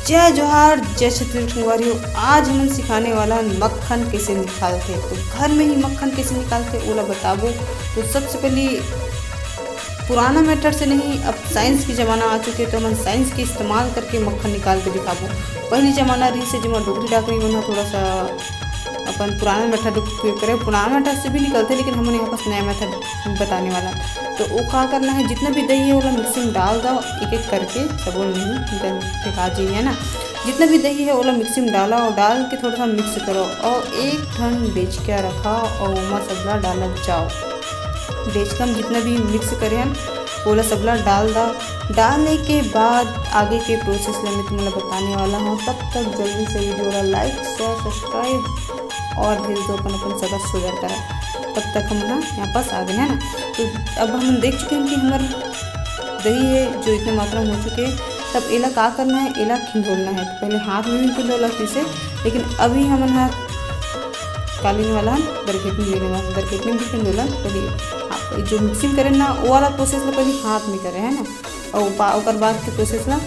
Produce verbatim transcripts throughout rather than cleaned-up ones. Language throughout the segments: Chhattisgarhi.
जय जोहार, जय छत्तीसगढ़ संगवारी हो। आज हमन सिखाने वाला हन मक्खन कैसे निकालथे। तो घर में ही मक्खन कैसे निकालथे, ओला बताबो। तो सबसे पहली पुराना मेथड से नहीं, अब साइंस के जमाना आ चुके, तो हमन साइंस के इस्तेमाल करके मक्खन निकाल के दिखाबो। पहली जमाना रहिस हे, जेमा डोकरी डाकरी मन ह थोड़ा सा अपन पुराना मेथड उपयोग करे। पुराना मेथड से भी निकलथे, लेकिन हमन यहाँ पास नया मेथड बताने वाला। तो वो का करना है, जितना भी दही है, ओला मिक्सी में डाल दो, एक एक करके, सबो नहीं, एकदम फेंका जी, है ना। जितना भी दही है, ओला मिक्सी में डाला और डाल के थोड़ा सा मिक्स करो और एक ठन डेचका रखा और ओमा सबला डालत जाओ। डेचका में जितना भी मिक्स करे हन, ओला सबला डाल दा। डालने के बाद आगे के प्रोसेस ला मैं तुमला बताने वाला हूँ। तब तक जल्दी से वीडियो ला लाइक, शेयर, सब्सक्राइब और भेज दो अपन अपन सगा सोदर करा। तब तक हम ना यहाँ पास आ गए, है ना। तो अब हम देख चुके हैं कि हमर दही है जो इतने मात्रा में हो चुके हैं। तब एला का करना है, एला खिंडोलना है। तो पहले हाथ में भी खिंडोला इसे, लेकिन अभी हमन हा कालीन वाला हन, दरघेटनी लेने वाला, दरघेटनी भी खिंडोला। पहले आप जो मिक्सिंग करें ना, वो वाला प्रोसेस ला पहले हाथ में करें, है ना, और बा-, ओकर बाद के प्रोसेस ला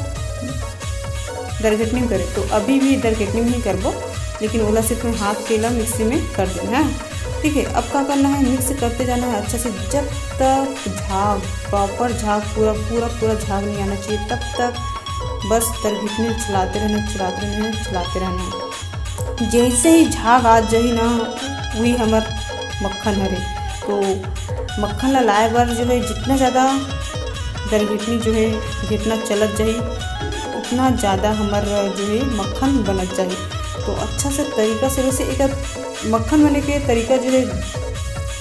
दरघेटनी में करें। तो अभी भी दरघेटनी में ही करबो, लेकिन ओला सिर्फ मैं हाथ के ला मिक्सी में कर दें, है। ठीक है, अब का करना है, मिक्स करते जाना है अच्छा से, जब तक झाग, प्रॉपर झाग, पूरा, पूरा, पूरा झाग नहीं आना चाहिए, तब तक बस दरघिटनी चलाते रहना, चलाते रहना, चलाते रहना। जैसे ही झाग आ जाही ना, वही हमर मक्खन हरे। तो मक्खन ला लाए बर जो है, जितना ज़्यादा दरघिटनी जो है, घिटना चलत जाही, उतना ज़्यादा हमर जो है, मक्खन बनत जाही। तो अच्छा से तरीका से, वैसे एक मक्खन बने के तरीका जो है,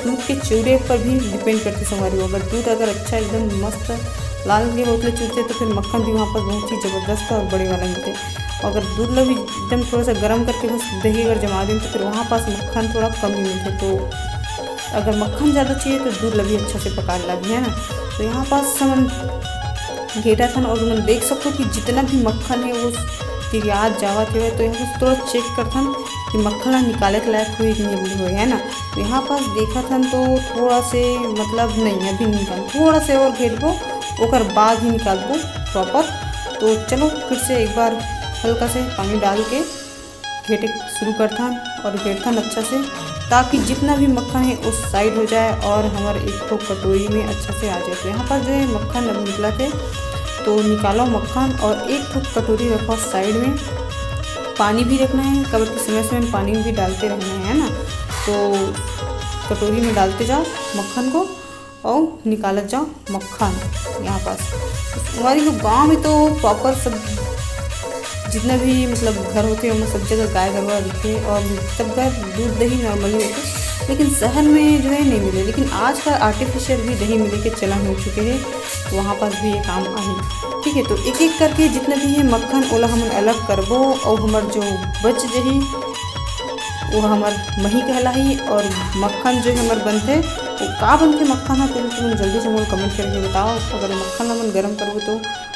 दूध के चूरे पर भी डिपेंड करथे संगवारी हो। अगर दूध अगर अच्छा एकदम मस्त लाल के होत ले चूरथे, तो फिर मक्खन भी वहाँ पर बहुत ही ज़बरदस्त और बड़े वाला मिलथे। और अगर दूध ला भी एकदम थोड़ा सा गर्म करके बस दही अगर जमा दें, तो फिर वहाँ पास मक्खन थोड़ा कम ही मिलथे। तो अगर मक्खन ज़्यादा चाहिए, तो दूध ला भी अच्छा से पका ला भी, है ना। तो यहाँ पास हमन घेटा थन और तुमन देख सकथो कि जितना भी मक्खन है, वो तिरियात जावत हवय। तो यहाँ से थोड़ा चेक करथन कि मक्खन ला निकाले के लायक होई कि नहीं होई, है ना। तो यहाँ पास देखत हन तो थोड़ा से, मतलब, नहीं, अभी नहीं निकाल, थोड़ा से और घेटबो, ओकर बाद ही निकालबो प्रॉपर। तो चलो फिर से एक बार हल्का से पानी डाल के घेटे शुरू करथन और घेटथन अच्छा से, ताकि जितना भी मक्खन है, वो साइड हो जाए और हमर एक ठो कटोरी में अच्छा से आ जाए। तो यहाँ पर जो है, मक्खन अब निकलत हे, तो निकालो मक्खन और एक ठो कटोरी रखो साइड में। पानी भी रखना है, काबर कि समय समय में पानी भी डालते रहना है ना। तो कटोरी में डालते जाओ मक्खन को और निकालत जाओ मक्खन। यहाँ पास हमारे जो गांव में तो प्रॉपर सब, जितना भी, मतलब, घर होथे, ओमा सब जगह गाय गरवा रहिथे और सब घर दूध दही नॉर्मली होथे, लेकिन शहर में जो है, नहीं मिले। लेकिन आजकल आर्टिफिशियल भी दही मिले के चलन हो चुके हैं, तो वहाँ पास भी ये काम आही। ठीक है, तो एक एक करके जितना भी है मक्खन, ओला हमन अलग करबो और हमर जो बच जही, वो हमर मही कहलाही। और मक्खन जो हमर बनथे, वो का बनथे मक्खन ह, तुम, तुम जल्दी से मोला कमेंट करके बताओ। अगर मक्खन ला हमन गरम करबो, तो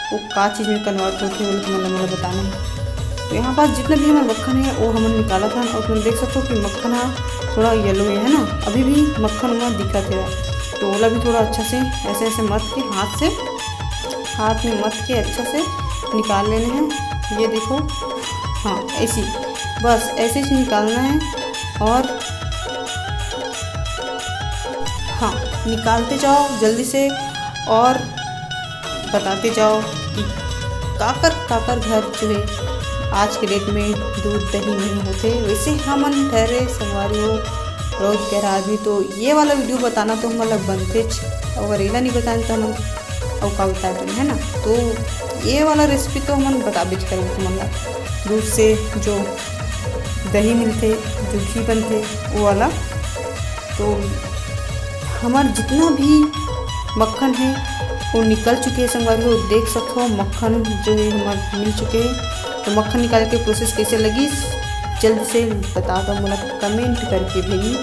वो का चीज़ में कन्वर्ट होथे, वो तुमन ला मोला बताना है। तो यहाँ पास जितना भी हमर मक्खन है, वो हमन निकालत हन। और तुम देख सकते हो कि मक्खन ह थोड़ा येलो है, है ना, अभी भी मक्खन ओमा दिखत है। तो ओला भी थोड़ा अच्छा से ऐसे, ऐसे मत के हाथ से, हाथ में मत के अच्छा से निकाल लेने हैं। ये देखो, हाँ, ऐसी, बस ऐसे ही निकालना है। और हाँ, निकालते जाओ जल्दी से और बताते जाओ कि काकर काकर घर जो है, आज के डेट में दूध दही नहीं होथे। वैसे हमन ठहरे संगवारी हो, रोजगार आदमी, तो ये वाला वीडियो बताना तो हमन ला बनतेच, अगर एला नहीं बतान तो हमन अउ का बताए तुम, है ना। तो ये वाला रेसिपी तो हमन बताबेच करबो तुमन ला। दूध से जो दही मिलथे, जो घी बनथे, वो वाला। तो हमार जितना भी मक्खन है, वो निकल चुके हैं संगवारी हो। देख सकते हो, मक्खन जो है हमार मिल चुके हैं। तो मक्खन निकाले के प्रोसेस कैसे लगी, जल्द से बता दो मोला कमेंट करके भाई।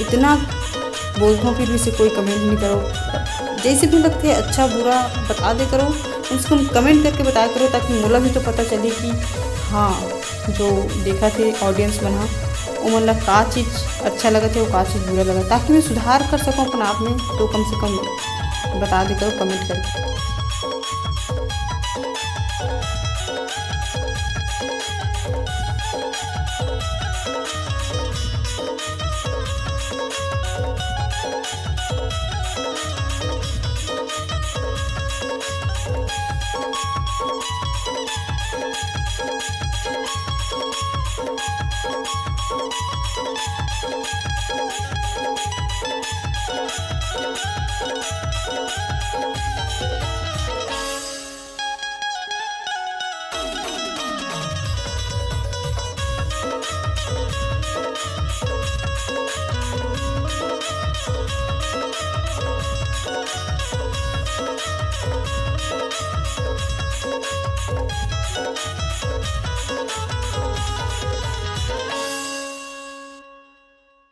इतना बोलता हूँ, फिर भी से कोई कमेंट नहीं करो। जैसे भी लगते हैं, अच्छा बुरा बता दे करो, कम से कम कमेंट करके बताया करो, ताकि मोला भी तो पता चले कि हाँ, जो देखत हे ऑडियंस मन ह, ओमन ला का चीज़ अच्छा लगत हे, अउ का चीज़ बुरा लगत हे, ताकि मैं सुधार कर सकूँ अपन आप में। तो कम से कम बता दे करो कमेंट करके।